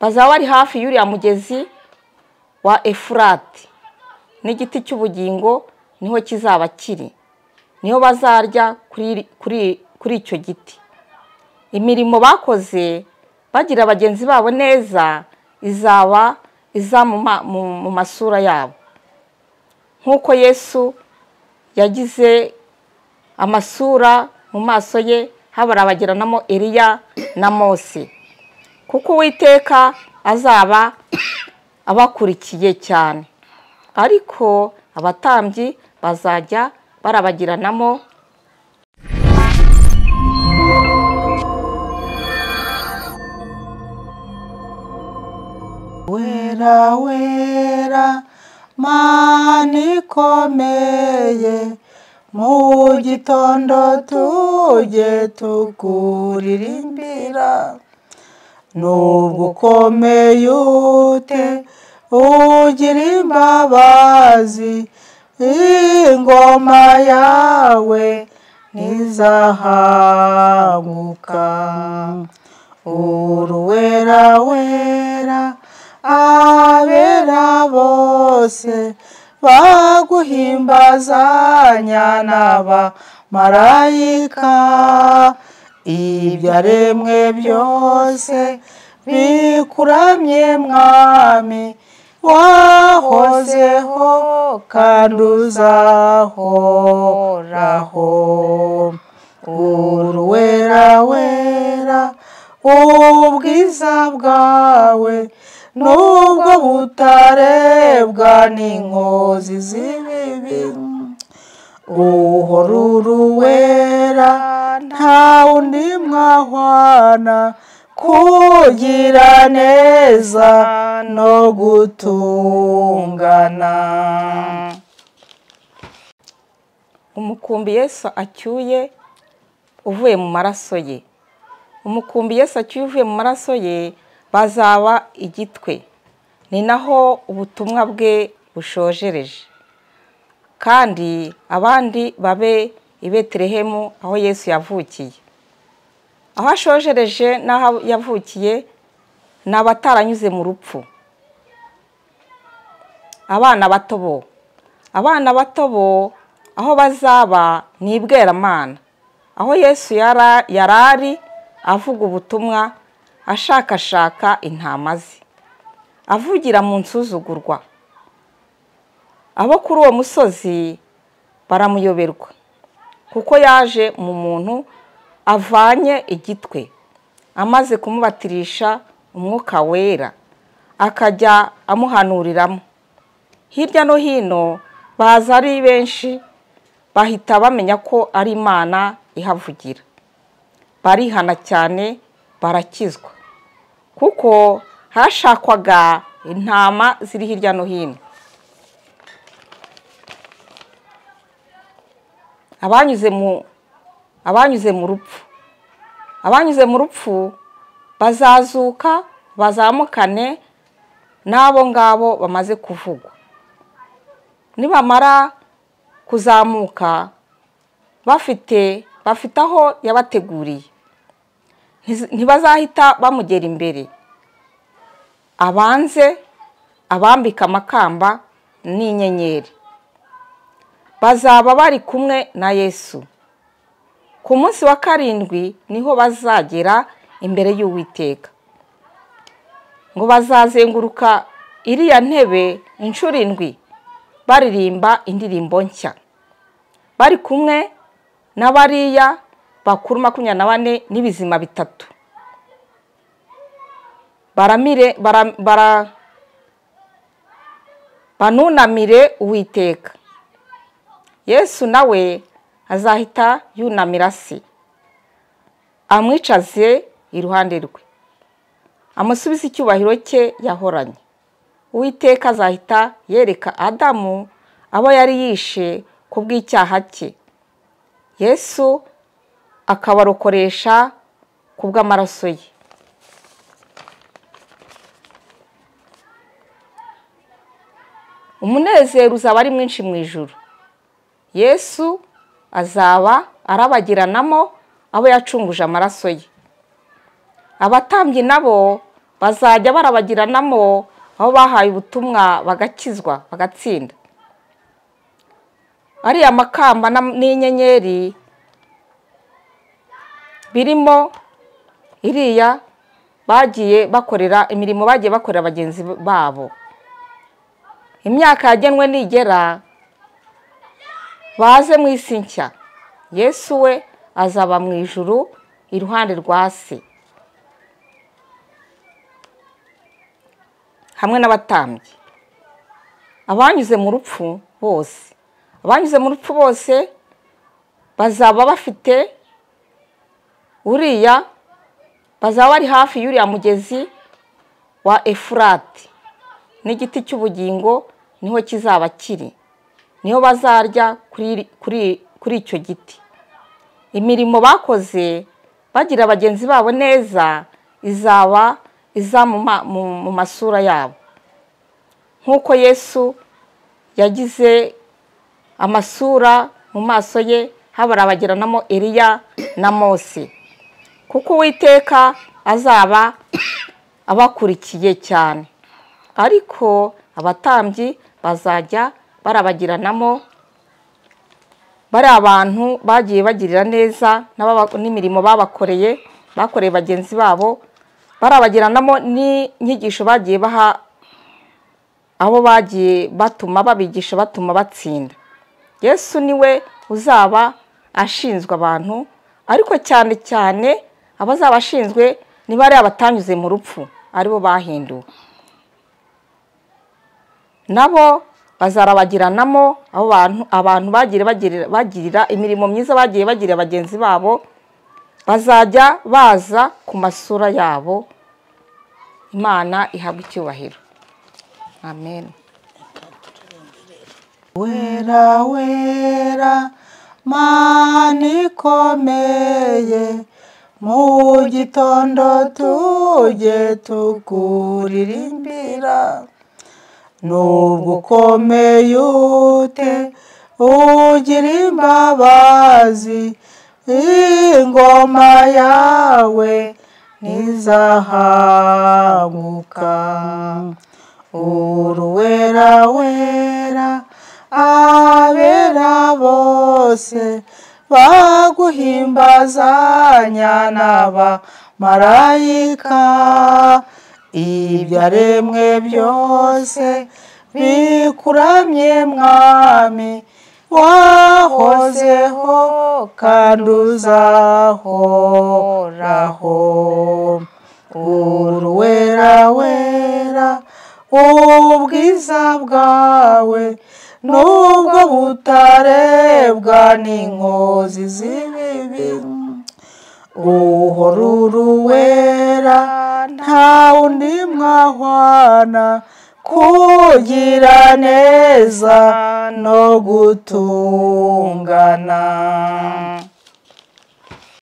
Bazaba bari hafi y'uriya mugezi wa Efurati, n'igiti cy'ubugingo niho kizaba kiri, niho bazarya kuri icyo giti. Imirimo bakoze bagira bagenzi babo neza izaba iza mu masura yabo, nk'uko Yesu yagize amasura mu maso ye habarabagiranamo Eliya na Mose, kuko Uwiteka azaba abakurikiye cyane. Ariko abatambyi bazajya barabagiranamo. Wera wera Mana ikomeye, mu gitondo tujye tukuririmbira. Nubwo ukomeye ute ugira imbabazi, ingoma yawe ntizahanguka. Uruwera wera abera bose baguhimbazanya n'abamarayika, ibyaremwe byose bikuramye Mwami, wahozeho kandi uzahoraho. Uruwera wera ubwiza bwawe nubwo butarebwa n'inkozi z'ibibi, uhora uruwera nta wundi mwahwana, kugira neza no gutungana. Umukumbi Yesu acyuye uvuye mu maraso ye, umukumbi Yesu acyuye uvuye mu maraso ye bazaba igitwe. Ni naho ubutumwa bwe bushojereje, kandi abandi babe i Betelehemu aho Yesu yavukiye. Aho ashojereje n'aho yavukiye ni abataranyuze mu rupfu. Abana bato bo, abana bato bo aho bazaba ni ibweramana, aho Yesu yarari avuga ubutumwa ashakashaka intama ze, avugira mu nsuzugurwa. Abo kuri uwo musozi baramuyoberwa, kuko yaje mu muntu avanye igitwe, amaze kumubatirisha umwuka wera, akajya amuhanuriramo. Hirya no hino baza ari benshi, bahita bamenya ko ari Imana ihavugira. Barihana cyane barakizwa, kuko hashakwaga intama ziri hirya no hino. Abanyuze mu rupfu, abanyuze mu rupfu bazazuka bazamukane n'abo ngabo bamaze kuvugwa. Nibamara kuzamuka bafite aho yabateguriye, ntibazahita bamugera imbere, abanze abambika amakamba n'inyenyeri. Bazaba bari kumwe na Yesu. Ku munsi wa karindwi niho bazagera imbere y'Uwiteka, ngo bazazenguruka iriya ntebe inshuro indwi baririmba indirimbo nshya, bari kumwe n'abariya bakuru 24 n'ibizima bitatu. Baramire banunamire Uwiteka. Yesu nawe azahita yunamira se, amwicaze iruhande rwe, amusubize icyubahiro cye yahoranye. Uwiteka azahita yereka Adamu abo yari yishe kubw'icyaha cye, Yesu akabarokoresha kubw'amaraso ye. Umunezero uzaba ari mwinshi mu ijuru. Yesu azaba arabagiranamo abo yacunguje amaraso ye. Abatambyi nabo Bazajya barabagiranamo aho bahaye ubutumwa bagakizwa bagatsinda. Ariya makamba n'inyenyeri birimo iriya bagiye bakorera imirimo, bagiye bakorera bagenzi babo. Imyaka yagenwe nigera baze mu isi nshya, Yesu we azaba mu ijuru iruhande rwa se hamwe n'abatambyi. Abanyuze mu rupfu bose, abanyuze mu rupfu bose bazaba bafite uriya, bazaba bari hafi y'uriya mugezi wa Efurati, n'igiti cy'ubugingo niho kizaba kiri, niho bazarya kuri icyo giti. Imirimo bakoze bagira bagenzi babo neza izaba iza mu masura yabo, nk'uko Yesu yagize amasura mu maso ye habarabagiranamo Eliya na Mose, kuko Uwiteka azaba abakurikiye cyane. Ariko abatambyi bazajya barabagiranamo bari abantu bagiye bagirira neza n'imirimo babakoreye, bakoreye bagenzi babo, barabagiranamo n'inyigisho bagiye baha abo bagiye batuma babigisha batuma batsinda. Yesu niwe uzaba ashinzwe abantu, ariko cyane cyane abazaba ashinzwe ni bari abatanyuze mu rupfu, aribo bahinduwe. Nabo bazarabagiranamo abo bantu, abantu bagiye bagirira imirimo myiza bagiye bagirira bagenzi babo, bazajya baza ku masura yabo. Imana ihabwe icyubahiro. Amen. Wera wera Mana ikomeye, mu gitondo tujye tukuririmbira. Nubwo ukomeye ute ugira imbabazi, ingoma yawe ntizahaguka. Uruwera wera abera bose baguhimbazanya n'abamarayika, ibyaremwe byose bikuramye Mwami, wahozeho kandi uzahoraho. Uruwera wera ubwiza bwawe nubwo butarebwa n'inkozi z'ibibi, uhora uruwera nta wundi mwahwana, kugira neza no gutungana.